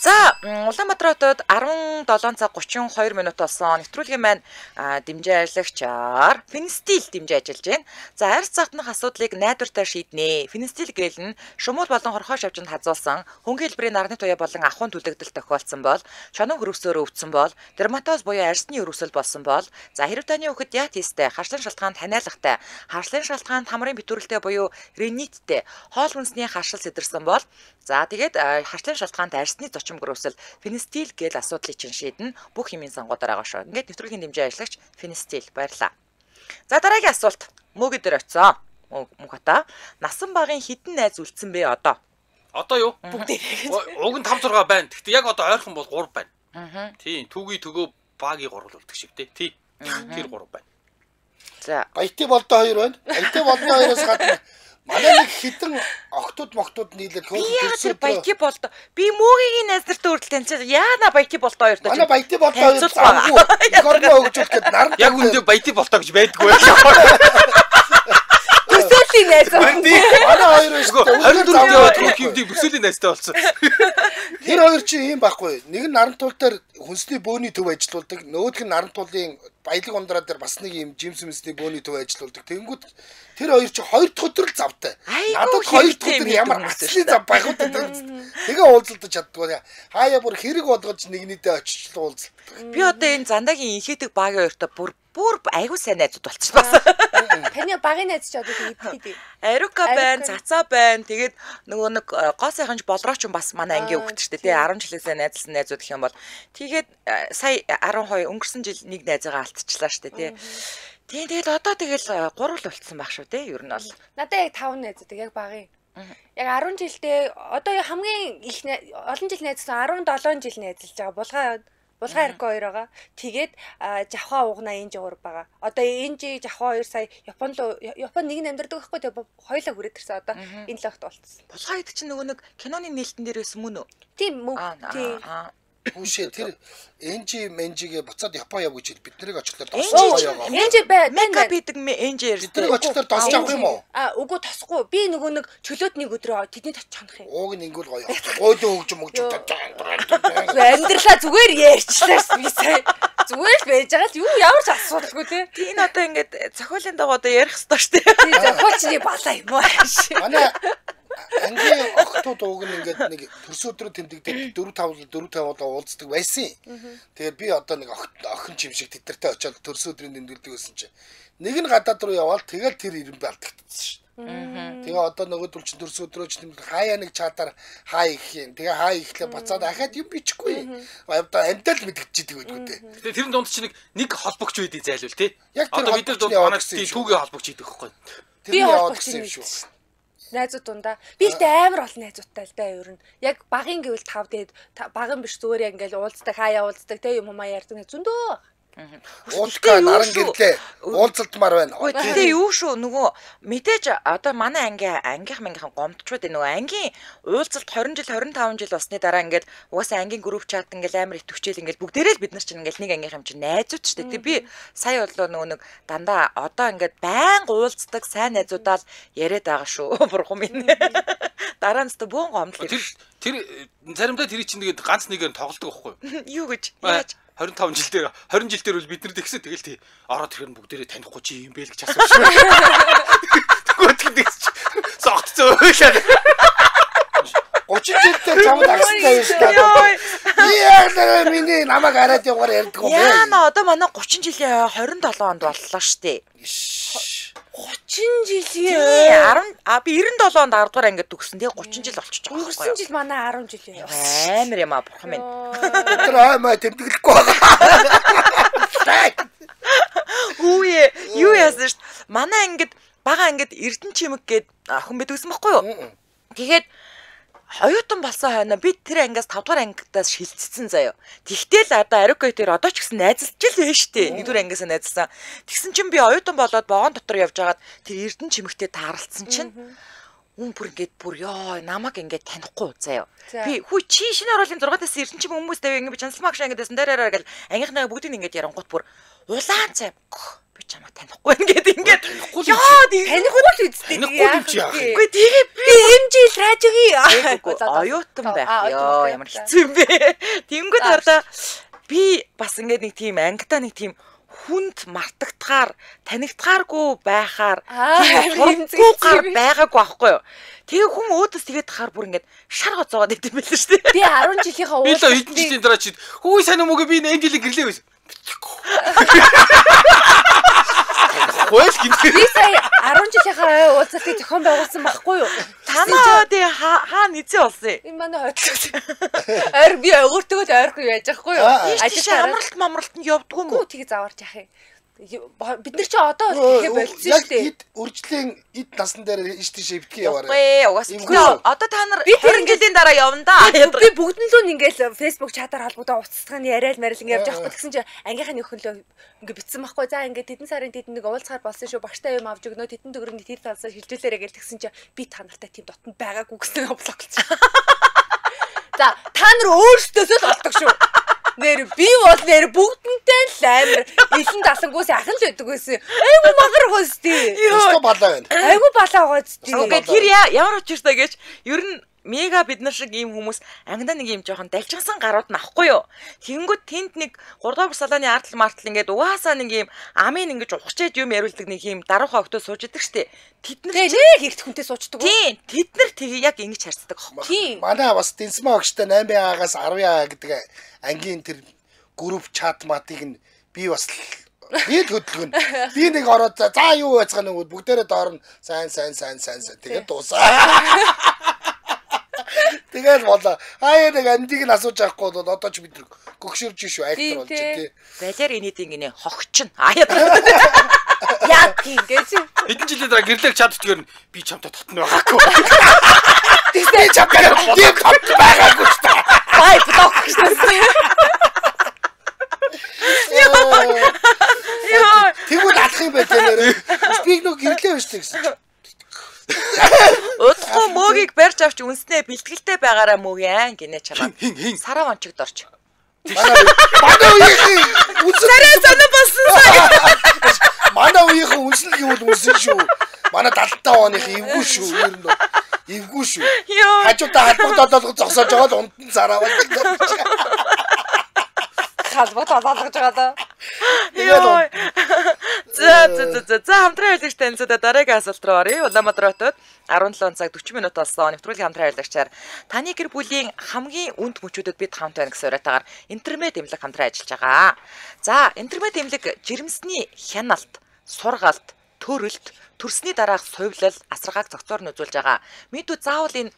S1: За Улаанбаатар хотод 17 цаг 32 минут болсон. Нэвтрүүлгийн маань дэмжин ажиллагчаар Финстил дэмжин ажиллаж байна. За арьс зовтнох асуудлыг найдвартай шийднэ. Финстил гэл нь шумуул болон хорхоо шавжинд хазуулсан хөнгөн хэлбэрийн нарны туяа болон ахуйн түлэгдэл тохиолдсон бол, шонон хөрвсөөр өвдсөн бол, дерматоз буюу арьсны өрөвсөл болсон бол, за хэрв таны өхөд диатезтэй, харшлын шалтгаанд ханиалгатай, харшлын шалтгаанд хамрын битүүрэлтэй буюу риниттэй, хоол хүнсний харшил сэтэрсэн бол, за тэгээд харшлын шалтгаанд арьсны зочим гөрөвсөл Финстил гэл асуудлыг чинь шийднэ. Бүх химийн сангуудаар байгаа шүү. Ингээд нэвтрүүлгийн дэмжин ажиллагч Финстил баярлаа. За дараагийн асуулт мөөгө дээр очсон. Мөнхата насан багын хідэн найз үлдсэн бэ одоо?
S3: Одоо юу?
S2: Бүгдээ.
S3: Уг нь 5 6 байна. Гэхдээ яг одоо ойрхон бол 3 байна. Тийм, түүгийн төгөө багийн 3 л үлдэх шиг тий. Тий. Тэр 3 байна.
S1: За.
S4: Баятын болдоо 2 байна. Баятын болдоо 2-оос гадна манай нэг хитэн октод моктод нийлээд
S1: хөөх төрсөн. Баятын болдоо. Би мөөгийн найз нартай хүртэл танилцаад яана баятын болдоо хоёртой.
S4: Манай баятын болдоо хоёр замгүй. Их орноо хөгжүүлэх гээд наран.
S3: Яг үндэ баятын болдоо гэж байдгүй.
S2: Төсөөлийн найз.
S4: Манай хоёр шүү дээ.
S3: 24 яваад түүх юмдыг төсөөлийн найзтай болсон.
S4: Тэр хоёр чинь ийм байхгүй. Нэг нь Нарантуул дээр хүнсний бөөний төв ажилуулдаг. Нөгөөх нь Нарантуулын Баялаг ундраа дээр бас нэг ийм жимс хүнсний бөөний төв ажилуулдаг. Тэнгүүд тэр хоёр чинь хоёр дахь өдөр л завтай. Надад хоёр дахь өдөр ямар асны зав байх вэ? Тэгээ уулзалдаж чаддгүй. Хаяа бүр хэрэг болгож нэг нийтээ очиж л уулзалдаг.
S1: Би одоо энэ зандагийн инхээдэг багийн хоёртой бүр айгүй сайн найзууд болчих бас.
S2: Таны багийн найз чи одоо хэдий дээ?
S1: Арука байна, Цацаа байна. Тэгээд нөгөө нэг гоо сайханч болрооч бас манай ангийн хүүхэд шүү дээ. Тэ 10 жилээсээ найзлсан найзууд гэх юм бол тэгээд сая 12 өнгөрсөн жил нэг найзаагаа алдчихлаа шүү дээ. Тэ. Тийм тэгээд одоо тэгэл 3 л болцсон байх шүү дээ. Ер нь бол.
S2: Надад яг 5 найзууд яг багийн. Яг 10 жилдээ одоо хамгийн их олон жил найзсан 17 жил найзалж байгаа. Булгай Арко хоёр байгаа. Тэгээд Жавхаа уугна Энжи гурав байгаа. Одоо Энжи Жавхаа хоёр сая Япон руу Япон нэг нь амьдардаг байхгүй тэгээ хоёлаа хүрээд ирсэн. Одоо энэ логт болцсон.
S1: Булгай гэдэг чинь нөгөө нэг киноны нээлтэн дээр байсан мөн үү?
S2: Тийм мөн. Тийм.
S4: Хүүшээ тэр NG менжигээ буцаад Япон яв гэж хэл. Бид нарыг очихлоор досоо гоё.
S2: NG бай.
S1: Мекап хийдэг NG ярьсан.
S4: Бид нарыг очихлоор досч авах юм уу?
S2: А үгүй тосгүй. Би нөгөө нэг чөлөөт нэг өдрөө тэдний тач чанах юм.
S4: Ууг нь ингүүл гоё. Гойдоо өгч мөгч.
S2: Амьдралаа зүгээр ярьчлаа би сая. Зүгээр л байж байгаа л юу ямар ч асуудалгүй те.
S1: Тийм одоо ингээд зохиолын дагуу одоо ярих ёстой шүү дээ.
S2: Тийм зохиолчны балаа юм уу ааш.
S4: Манай ангийн охтууд ууг нь ингээд нэг төрсөн өдрөө тэмдэгдээд 4 5 4 5 удаа уулздаг байсан. Тэгээд би одоо нэг охин чим шиг тэдэртэй очиод төрсөн өдрийн тэмдэглэдэг байсан чинь нэг нь гадаад руу яваал тэгэл тэр ирэн алдагдсан шүү. Тэгээ одоо нөгөөдөл чинь төрсөн өдрөө чинь хаяа нэг чатаар хаа их юм. Тэгээ хаа ихлээ буцаад ахаад юм бичихгүй. Одоо амьдаа л мэдгэждэг байдгүй дээ.
S3: Тэгээ тэрэн дунд чинь нэг холбогч байдгийг зайлвал тий.
S4: Яг тэр
S3: одоо бид нар дунд манай түүгийн холбогч хийдэг байхгүй.
S2: Би холбогч юм шүү. Найзууд дундаа би л дээ амар олон найзуудтай л да ер нь. Яг багын гэвэл 5 тэгээд багын биш зүгээр яг ингээл уулздаг, хаяа уулздаг те юм уу ярьдаг зөндөө.
S4: Уулка наран гэрлээ. Уулзалтмаар байна.
S1: Гэтэ юу шүү нөгөө мэдээж одоо манай анги ангийнх мангийнхан гомдчууд нөгөө ангийн уулзалт 20 жил 25 жил болсны дараа ингээд угаасаа ангийн групп чат ингээд амар итгэвчээл ингээд бүгдээрээ л бид нар чинь ингээд нэг ангийнх юм чинь найзууд шүү дээ. Тэг би сая болоо нөгөө нэг дандаа одоо ингээд байнга уулздаг сайн найзуудаа л яриад байгаа шүү. Бурхан минь. Дараа нь өстө бөөн гомдол.
S3: Тэр заримдаа тэр чинь тэгээд ганц нэгээр тоглолдог байхгүй
S1: юу? Юу гэж? Яаж?
S3: 25 жил дээр 20 жил дээр бол бид нар тэгсэн тэгэл тий ороод ирэхээр нь бүгдээрээ танихгүй чи юм бэ л гэж асууж. Тэгвэл тэгсэн чи согтцоо ойлаа.
S4: 30 жилдээ чамд агсан тавь шүү дээ. Яа миний намайг араад явгаар ярьдаг юм бэ?
S1: Яана одоо манай 30 жилийн 27 онд боллоо шүү дээ.
S2: 30 жилийн
S1: 10 а би 97 онд 10 дугаар ангид төгссөн. Тэгээ 30 жил болчихж байгаа байхгүй юу?
S2: Өнгөрсөн жил манай 10 жилийн явсан.
S1: Амар юм а бурхан минь.
S4: Тэр аймаа тэмдэглэхгүй байгаа.
S1: Үе юу яасан шүү дээ. Манай ангид бага ангид Эрдэнэ чимэг гээд охин байдаг гэсэн байхгүй юу? Тэгээд оюутан болсон хойно би тэр ангиас 5 дугаар ангидаас шилжчихсэн заяо. Тэгтэл одоо Ариука дээр одоо ч гэсэн найзалж л байна штэ. 1-р ангиасаа найзалсан. Тэгсэн чинь би оюутан болоод вагон дотор явж хагаад тэр Эрдэнэ чимэгтэй тааралцсан чинь үн бүр ингээд бүр ёо намайг ингээд танихгүй заяо. Би хүү чи шинэ оруулын 6-аас Эрдэнэ чимэг хүмүүс тавь ингээд би чанслмаа гэж ангидсэн дээрээ гэл ангийнхнаа бүгдийг ингээд ярангуут бүр улаан цай би чамайг танихгүй ингээд ингээд
S2: ёо танихгүй л үсттэй.
S1: Үгүй тэгээ
S2: би MG радиогийн
S1: оюутан байх ёо ямар хэцүү юм бэ. Тэнгүүд харлаа би бас ингээд нэг тийм ангитаа нэг тийм хүнд мартагдахаар танигдахааргүй байхаар тийм байгаагүй аахгүй юу. Тэгээ хүн өөдөөс тэгээд тахаар бүр ингээд шар гоцоогоод идэм байл шүү дээ.
S2: Би 10 жилийнхаа
S3: уулзалт би л хэдэн жилийн дараа чи хүү сайн юм уу би энэ жилийн гэрлээ байсан. Хөөс гинэ.
S2: Би сая 10 жилийнхаа уулзалтыг зохион байгуулсан байхгүй юу?
S1: Танаа тий хаа нэзээ болсон юм.
S2: Энэ манай хойдлоо. Ойр би өөртөө л ойрхон яаж байхгүй юу?
S1: Ажил амралт мамралтанд явдгүй юм уу?
S2: Тийг заваарч яах юм. Бид нар чи одоо бол тэгэхээр болцсон шүү дээ.
S4: Эд үржлийн эд насан дээр иш тийш эвдгий яваарай.
S1: Үгүй угаасаа. Одоо та нар 20 жилийн дараа явна да.
S2: Би бүгдэн лөө ингээл Facebook чатаар холбогдоо уццгааны яриад марил ингэ явж байхгүй тэгсэн чи ангийнхаа нөхөн лөө ингээ битсэн байхгүй. За ингээ тэдэн сарын тэдэн нэг уулзахаар болсон шүү. Багштай юм авч өгнө. Тэдэн төгрөг тэр талсаа шилжүүлээрэ гэл тэгсэн чи би та нартай тийм дотн байгаагүй гэсэн блоклцсон. За та нар өөрсдөөсөө л болдог шүү. Нэр би бол нэр бүгдэнтэй л амар илэн далангуус ахын л байдаг байсан. Айгу мангар гоос тий.
S4: Өстө балаа байна.
S2: Айгу балаа гоос тий.
S1: Үгүй тэр ямар учиртай гэж ер нь мега бид нар шиг ийм хүмүүс ангидаа нэг ийм жоохон далжгансан гарууд нь ахгүй юу. Тэнгүүд тэнд нэг 3 дугаар салааны ардл мартал ингээд угаасаа нэг ийм амын ингэж ухчээд юм яриулдаг нэг ийм даруухан октоо сууж идэг штэ. Тэд нар
S2: нэг эрт хүнтэй суучдаг.
S1: Тийм. Тэд нар тэгээ яг ингэж харцдаг аахгүй.
S2: Тийм.
S4: Манай бас Дэнсмаа огштой 8А-гаас 10А гэдэг ангийн тэр групп чат матыг нь би бас би л хөдөлгөн. Би нэг ороод за юу байцгаана нүгүүд бүгдээрээ доор нь сайн сайн сайн сайн сайн тэгээд дуусаа. Тэгэл болоо. Аа нэг амьдыг нь асууж авахгүй бол одоо ч бид гөгшөрж шүү айхтар болж тий.
S1: Балиар инээдийн гинэ хогч нь. Аа яа.
S2: Яг ингэж.
S3: Хэдэн жилийн дараа гэрлэг чат өтгөр нь би чамтай татна байгаагүй.
S4: Би чамтай тийм татна байгаагүй шүү дээ.
S1: Бай блок гэсэн. Яа.
S4: Тэгвэл алах юм байл нэрээ. Би нэг гэрлээ байж тээ гэсэн чинь.
S1: Удахгүй мөөгийг барьж авч үнснээ бэлтгэлтэй байгаараа мөг яан гинэ чамаа.
S3: Хин хин.
S1: Сараа вончигд орч.
S4: Манай үеийн үнсэн
S1: царай санаа болсон сая.
S4: Манай үеийнхэн үнсэн гэвэл үнсэн шүү. Манай 75 оных эвгүй шүү. Ер нь эвгүй шүү. Хажуудаа халбаг долоолго зогсоож байгаа л унтан цараа байна.
S2: Халбаг долоолгож байгаа даа.
S1: Йоо. За за за за хамтран ажиллагч танилцуулаад дараагийн асуулт руу оръё. Улаанбаатар хотод 17 цаг 40 минут болсон. Нэвтрүүлгийн хамтран ажиллагчаар таны гэр бүлийн хамгийн үнд мөчүүдэд бид хамт байна гэсэн уриатаагаар интермед эмнэлэг хамтран ажиллаж байгаа. За, интермед эмнэлэг жирэмсний хяналт, сургалт, төрөлт, төрсний дараах сувилал, асаргааг зохицоор нь үзүүлж байгаа. Мэдүү заавал энэ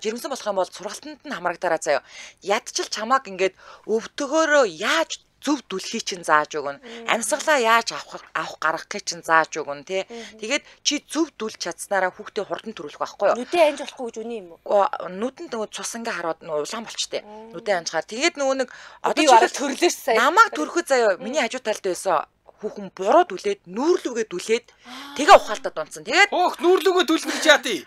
S1: жирэмсэн болох юм бол сургалтанд нь хамрагдаарай заяа. Ядчил чамааг ингээд өвдөгөөрөө яаж зөв дүлхий чинь зааж өгнө. Амьсгалаа яаж авах гаргахыг чинь зааж өгнө тий. Тэгээд чи зөв дүлж чадсанараа хүүхдээ хурдан төрүүлэх байхгүй юу?
S2: Нүдээ анж болохгүй гэж үний юм уу?
S1: Нүдэнд нөгөө цус ингээ хараад нөгөө улаан болчтой. Нүдээ анжихаар тэгээд нөгөө нэг
S2: одоо чи төрлөөс сая.
S1: Намайг төрөхөд заяа миний хажуу талд байсан хүүхэн буруу дүлээд нүүрлүүгээ дүлээд тэгээ ухаалтад унтсан. Тэгээд
S3: хөөх нүүрлүүгээ дүлнэ гэж яа тий.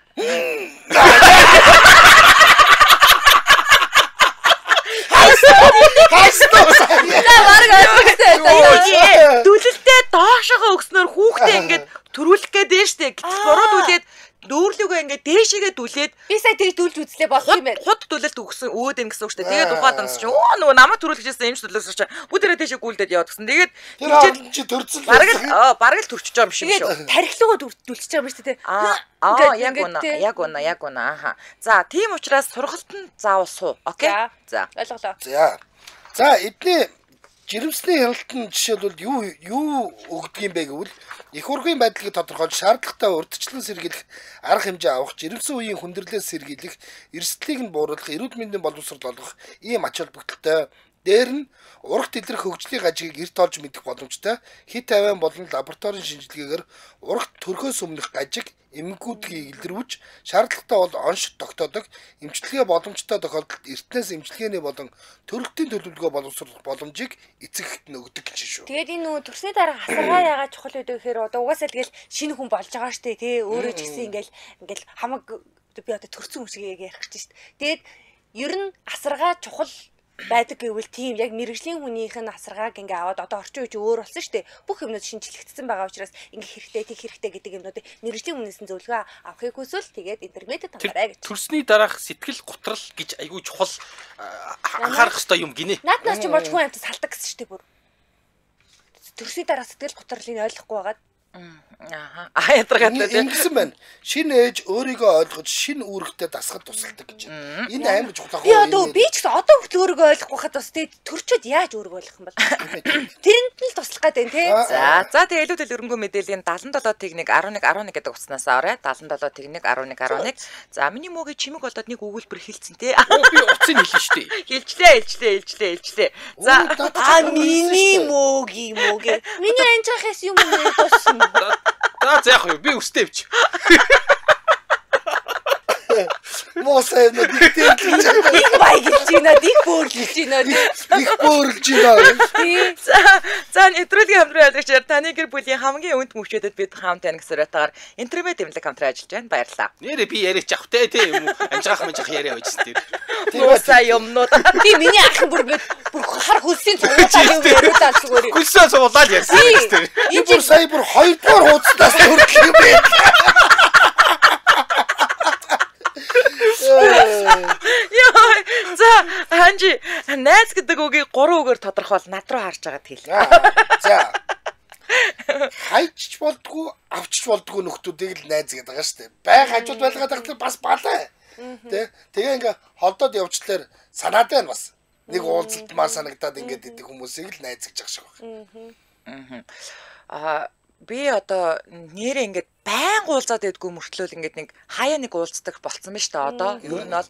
S2: За бараг ойлгосон.
S1: Дүлэлтэй доошогоо өгснөөр хүүхдээ ингээд төрүүлэх гээд дээ штэ. Гэтэл буруу дүлээд нүүрлүүгээ ингээд дээшээгээ дүлээд
S2: би сая тэгж дүлж үзлээ болох юм байна.
S1: Худ дүлэлт өгсөн өөд юм гэсэн үг штэ. Тэгээд ухаад унс чинь өө нөгөө намайг төрүүлэх гэсэн юм ч дүлээс чинь бүгдээрээ дээшээ гүйлдээд яваад гисэн. Тэгээд
S4: тэр чи төрцөл
S1: бараг л төрчихөж байгаа юм шиг шүү.
S2: Тархилуугаа дүлчихэж байгаа юм шүү дээ.
S1: Аа яг үнэ яг үнэ яг үнэ ааха. За тийм учраас сургалтанд заавал суу. Окей. За
S2: ойлголоо.
S4: За. За эдний жирэмсний хяналт нь жишээлбэл юу өгдөг юм бэ гэвэл их ургийн байдлыг тодорхойлж шаардлагатай урьдчилан сэргийлэх арга хэмжээ авах, жирэмсэн үеийн хүндрэлээс сэргийлэх, эрсдлийг нь бууруулах, эрүүл мэндийн боловсрол олгох ийм ач холбогдолтой. Дээр нь урагт илрэх хөгжлийн гажгийг эрт олж мэдэх боломжтой хит авиан болон лабораторийн шинжилгээгээр урагт төрхөөс өмнөх гажиг эмгэгүүдгийг илрүүлж шаардлагатай бол онш тогтоодог эмчилгээ боломжтой тохиолдолд эртнээс эмчилгээний болон төрөлтийн төлөвлөгөө боловсруулах боломжийг эцэг эхэд нь өгдөг гэж шүү.
S2: Тэгээд энэ нөгөө төрсний дараа асаргаа яагаад чухал байдаг гэхээр одоо угаасаа л тэгэл шинэ хүн болж байгаа штэ тий өөрөө ч гэсэн ингээл хамаг би одоо төрсөн хүн шиг ярих гэж штэ. Тэгээд ер нь асаргаа чухал байдаг гэвэл тийм яг мэрэгжлийн хүнийх нь асаргааг ингээ аваад одоо орчин үеч өөр болсон шүү дээ. Бүх юмнууд шинжлэгдсэн байгаа учраас ингээ хэрэгтэй, тэг хэрэгтэй гэдэг юмнуудыг мэрэгжлийн хүнээс нь зөвлөгөө авахыг хүсвэл тэгээд интернетэд хамаарай гэж.
S3: Төрсний дараах сэтгэл готрал гэж айгүй чухал анхаарах ёстой юм гинэ.
S2: Нааднаас ч болж хүн амьтад салдаг гэсэн шүү дээ бүр. Төрсний дараах сэтгэл готролыг ойлгохгүй байгаад
S1: Ааха. А ядаргаатай тийм.
S4: Ингэсэн байна. Шинэ ээж өөрийгөө ойлгож шинэ үүрэгтэй дасгал тусалдаг гэж. Энэ амар чухал ах.
S2: Би одоо би ч гэсэн одоо хүртэл өөрийгөө ойлгохгүй хахад бас тэгээд төрчөөд яаж өөрийгөө ойлгох юм бол? Тэрэнд нь л туслах гээд байна тий.
S1: За за тэгээд илүү дэлгэрэнгүй мэдээллийн 77 тэг 1 11 11 гэдэг утаснаас аваарай. 77 тэг 1 11 11. За миний мөөгийн чимэг болоод нэг өгүүлбэр хэлсэн тий.
S3: Би утсыг хэлнэ шүү дээ.
S1: Хэлчлээ. За
S2: а миний мөөгийн. Миний анжаахаас юм уу дууссан.
S3: За за яах вэ? Би өстэй явчих.
S4: Муусаа юм диктэй гэж.
S2: Их баярлж байна, их бөөрлөж байна.
S4: Их бөөрлөж байна.
S1: За нэвтрүүлгийн хамтран ажиллагчаар таны гэр бүлийн хамгийн үнд мөчөдөд бид хамт байна гэсэн уриатаагаар интермед эмнэлэг хамтран ажиллаж байна. Баярлалаа.
S3: Нэрээ би яриач авах те тийм юм уу? Амжаах мажаах яриа байжсэн тэр.
S1: Муусаа юмнууд.
S2: Тийм миний ах бүр хар хөлсийн цугуулаа юм яриулаа зүгээр.
S3: Хөлсөө цугуулаа л ярьсан гэж тэр.
S4: Би бүр сая бүр 2 дугаар хуудасаас төрөх юм бэ.
S1: Йоо. За ханжи найз гэдэг үгийг 3 үгээр тодорхойл над руу харж байгаад хэл.
S4: За. Хайчч болдгоо, авчч болдгоо нөхдүүдийг л найз гэдэг байгаа шүү дээ. Бай хажууд байлгаад байхад бас балай. Тэ? Тэгээ ингээ холдоод явчлаар санаад байна бас. Нэг уулзалтмаар санагдаад ингээд идэг хүмүүсийг л найз гэж байгаа шиг байна.
S1: Аа би одоо нэрээ ингээд байн уулзаад байдгүй мөртлөөл ингээд нэг хаяа нэг уулздаг болцсон байна шүү дээ одоо. Ер нь бол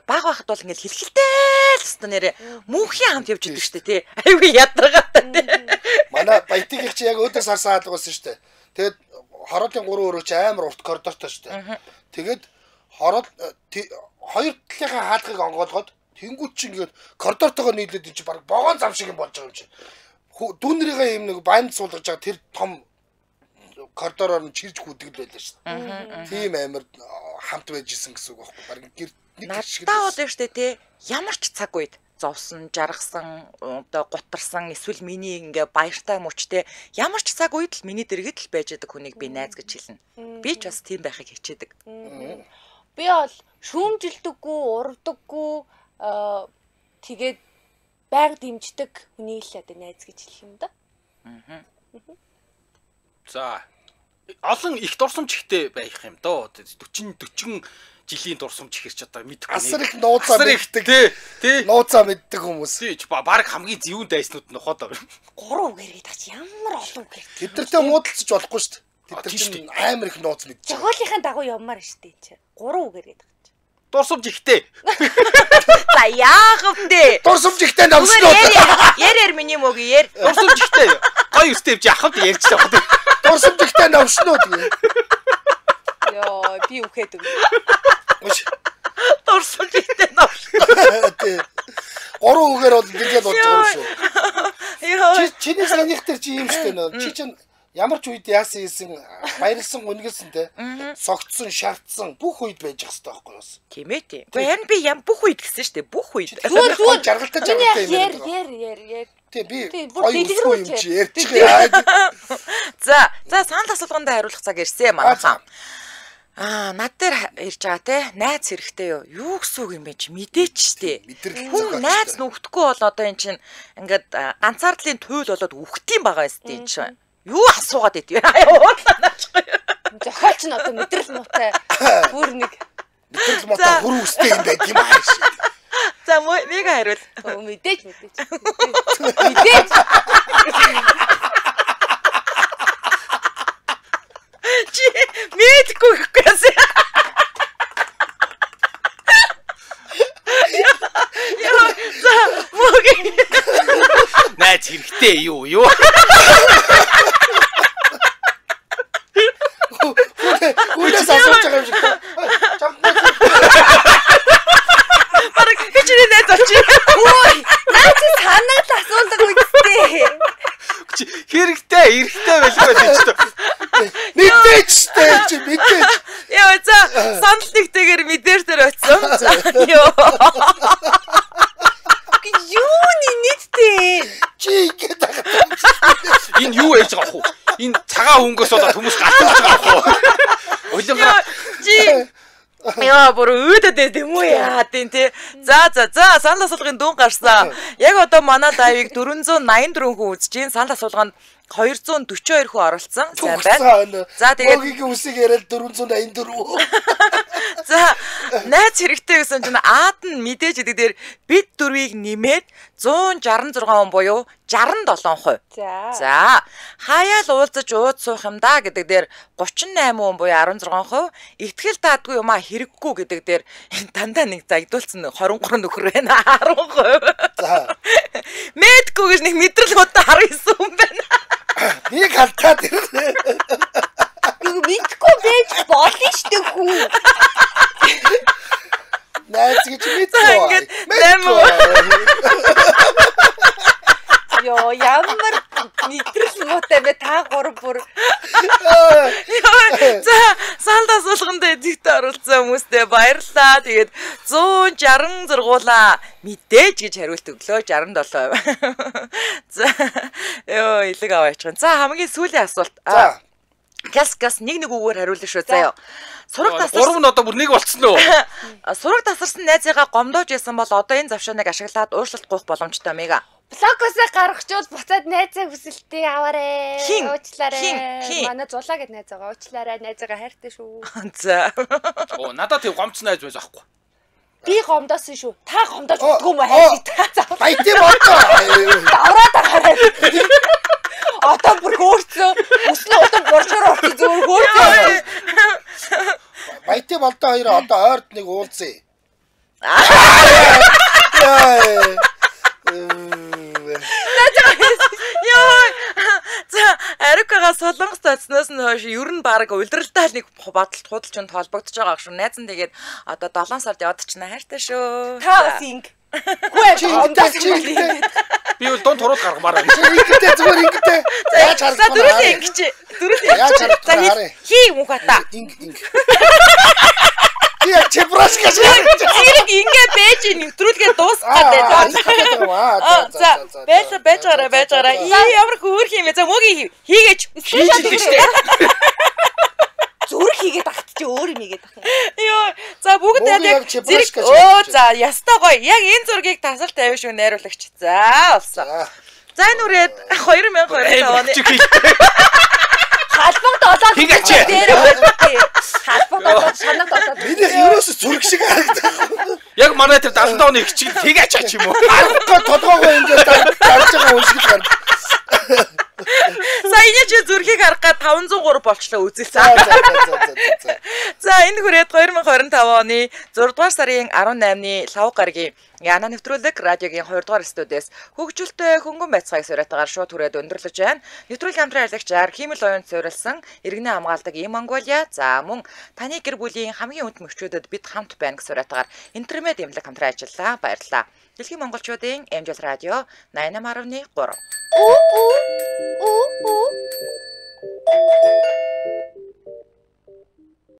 S1: баг байхад бол ингээд хэлхэлтэй л хэвээр нэрээ мөнхийн хамт явж идэг шүү дээ тий. Айгүй ядаргаатай тий.
S4: Манай баятыг чи яг өөдөөс харсан хаалга байсан шүү дээ. Тэгээд хороолын 3 өрөө чи амар урт коридортой шүү дээ. Тэгээд хороол хоёр талынхаа хаалгыг онгоолгоод тэнгууд чи ингээд коридортойгоо нийлээд эн чи баг вогоон зам шиг юм болж байгаа юм чи. Дүүнрийнхээ юм нэг банд суулгаж байгаа тэр том коридороор нь чирж гүдэг л байлаа шүү дээ. Тийм амар хамт байж исэн гэсэн үг байхгүй. Бараг гэр нэг шиг.
S1: Надад бол шүү дээ тий. Ямар ч цаг үед зовсон, жаргасан, одоо гутарсан, эсвэл миний ингээ баяртай мөчтэй ямар ч цаг үед л миний дэргэд л байж байгаа хүнийг би найз гэж хэлнэ. Би ч бас тийм байхыг хичээдэг.
S2: Би бол шүүмжилдэггүй, урвдаггүй, тэгээд байнга дэмждэг хүнийг л одоо найз гэж хэлэх юм да.
S3: За олон их дурсамж ихтэй байх юм доо. 40 жилийн дурсамж ихэр ч одоо мэдхгүй.
S4: Асар их нууцаа мэддэг.
S3: Тий.
S4: Нууцаа мэддэг хүмүүс.
S3: Тий, баг хамгийн зөвүүн дайснууд нь ухаад.
S2: 3 үгээр гэдэг чи ямар олон үгээр.
S4: Тэд нартэй муудалцаж болохгүй шүү дээ. Тэд нар чинь амар их нууц мэддэг.
S2: Зохиолынхаа дагуу явмаар шүү дээ чи. 3 үгээр гэдэг чи.
S3: Дурсамж ихтэй.
S1: За яах вэ?
S4: Дурсамж ихтэй намснуу.
S1: Яр миний мөг яр.
S3: Дурсамж ихтэй. Гой өстэй явж ахад ярьж байгаа юм.
S4: Дурсамж ихтэй намснуу тэгээ.
S2: Йоо, би үхээд өгнө.
S1: Дурсамж ихтэй намснуу.
S4: Тий. 3 үгээр бол ингээд болж байгаа юм шүү.
S1: Йоо.
S4: Чиний санийх дээр чи юм шүү дээ. Чи чинь ямар ч үед яасан хийсэн, баярлсан, гүнгэлсэн те. Согтсон, шаардсан бүх үед байж ах хэрэгтэй байхгүй юу?
S1: Тийм ээ тийм. Гэхдээ харин би ям бүх үед гэсэн шүү дээ. Бүх үед.
S4: Зүгээр жаргалтай жаргалтай юм
S2: яриад. Яр.
S4: Тийм би гоё юм чи ярьчих яа.
S1: За, за санал асуулганд хариулах цаг ирсэн манайхан. Аа, над дээр ирж байгаа те. Найз хэрэгтэй юу? Юу гэсэн үг юм бэ чи мэдээч штэ. Хүн найз нүгдэхгүй бол одоо эн чинь ингээд ганцаардлын туйл болоод үхтiin байгаа юм штэ эн чинь. Юу асуугаад идэв? Уурлаа наачихгүй.
S2: Зохиолч нь одоо мэдрэл муутай. Бүр нэг
S4: мэдрэл муутай хөр үстэй юм байт юм ааш.
S1: За мега хариул.
S2: Мэдээж. Мэдээж.
S1: Чи мэдгүй гэхгүй яасан. Яа, за мөг.
S3: Найз хэрэгтэй юу юу?
S4: Хүнээс асууж байгаа юм шиг. Чамд найз.
S1: Бараг би чиний найз болчих.
S2: Ой, наа чи санааг л асуудаг үстэй.
S3: Чи хэрэгтэй, эрэгтэй байлгүй байж ч.
S4: Мэдээч штэ чи мэдээч.
S1: Яа, за санал нэгтэйгээр мэдээр дээр очсон. За ёо.
S2: Юуны нийттэй?
S4: Чи ингэж байгаа.
S3: Энэ юу ээж байгаа хөө? Энэ цагаан хөнгөөс болоод хүмүүс гартаж байгаа хөө? Улингара
S1: чи яа бүр өөдөд юм уу яа тийм тий. За за за санал асуулгын дүн гарсан. Яг одоо манай лайвыг 484 хүн үзэж байна. Санал асуулганд 242 хүн оролцсон. Сайн байна. За тэгээд
S4: мөгийн үсийг яриад 484.
S1: За найз хэрэгтэй гэсэн чинь аад нь мэдээж гэдэг дээр бид дөрвийг нэмээд 166 хүн буюу 67%. За хаяал уулзаж ууд суух юм да гэдэг дээр 38 хүн буюу 16%. Итгэл даадгүй юм а хэрэггүй гэдэг дээр дандаа нэг загдуулсан 23 нөхөр байна 10%.
S4: За
S1: мэдгүй гэж нэг мэдрэл бодоо 19 хүн байна.
S4: Нэг халтаад ирнэ.
S2: Мэдгүй байж болно штэ хүн.
S4: Найз гэж мэдгүй.
S1: Ингээд
S2: Йоо, ямар мэдрэл муутай бэ та гур бүр.
S1: За, санал асуулганд эзэгтэй оролцсон хүмүүстээ баярлалаа. Тэгээд 166-уулаа мэдээж гэж хариулт өглөө 67%. За, ёо, илэг аваа ячих. За, хамгийн сүүлийн асуулт.
S4: За.
S1: Гас нэг нэг үгээр хариулна шүү заяа. Сураг тасарсан.
S3: Гурав нь одоо бүр нэг болцсон уу?
S1: Сураг тасарсан найзыгаа гомдоож ясан бол одоо энэ завшааныг ашиглаад уушлалт гуйх боломжтой мега.
S2: Блокосоо гаргачвал буцаад найзаа хүсэлтээ аваарэ. Уучлаарай. Манай зулаа гэд найз байгаа. Уучлаарай. Найзаагаа хайртай шүү.
S1: За.
S3: Оо, надад тийм гомдсон найз байж аахгүй.
S2: Би гомдоосон шүү. Та гомдоож өгдөггүй юм уу хайж та зав.
S4: Баятын бодоо.
S2: Авраад агараа. Одоо бүр хөөрцөө. Өснө одоо боршоор орчих зүгээр хөөрцөө.
S4: Баятын болдоо хоёр одоо ойрд нэг уулзъя.
S1: Йоо. За, Арикагаа Солонгост очсноос нь хойш ер нь баг улиралтай л нэг бодолт худалч нь холбогдож байгаа шүү. Найз нь тэгээд одоо 7 сард яваад чина хайртай шүү.
S2: Та бас инг. Үгүй ээ.
S3: Би бол дунд турууд гаргамаар байна.
S4: Чи ингэдэ зүгээр ингэдэ. Яаж харагдах
S1: вэ? За дөрүлээ ингэж. Дөрүлээ.
S4: Яаж харагдах вэ?
S1: Хий мөнх хата.
S4: Инг инг. Би яг чебрашка шиг харагдаж байна.
S1: Зэрэг ингээ байж нэвтрүүлгээ дуусгах гэдэг.
S4: За
S1: За байж байгаарай байж байгаарай. Ямар хөөрх юм бэ? За мөгийн хийгээч.
S3: Хийж идэг штэ.
S2: Зүрх хийгээд ахт чи өөр юм хийгээд ах юм.
S1: Йоо. За бүгд яг зэрэг өө за ястай гоё. Яг энэ зургийг тасал тавина шүү найруулагч. За болсон. За энэ үрээд 2025 оны
S2: халбаг долоод
S3: Хийгээч.
S2: дээр халбаг долоод шанаг долоод
S4: Минийх ерөөсө зүрх шиг харагдах.
S3: Яг манай тэр 70 оны их чиг хийгээч ач юм уу?
S4: Аргагүй толгоогоо ингээд дарж байгаа хүн шиг харагдах.
S1: Сая энэ чи зүрхийг харах га 503 болчлоо үзэлсэн. За энэ хүрээд 2025 оны 6 дугаар сарын 18-ны Лав гарагийн Яна нэвтрүүлэг радиогийн 2 дугаар студиэс хөгжилтэй хөнгөн байцгааг суриатгаар шууд хүрээд өндөрлөж байна. Нэвтрүүлэг хамтран ажиллагчаар хиймэл оюунд суурилсан иргэнэ хамгаалдаг ийм Монголиа. За мөн таны гэр бүлийн хамгийн үнд мөчүүдэд бид хамт байна гэсэн суриатгаар интермед имлэг хамтран ажиллаа. Баярлалаа. Дэлхийн монголчуудын Angel радио 88.3.
S2: Үу үу үу.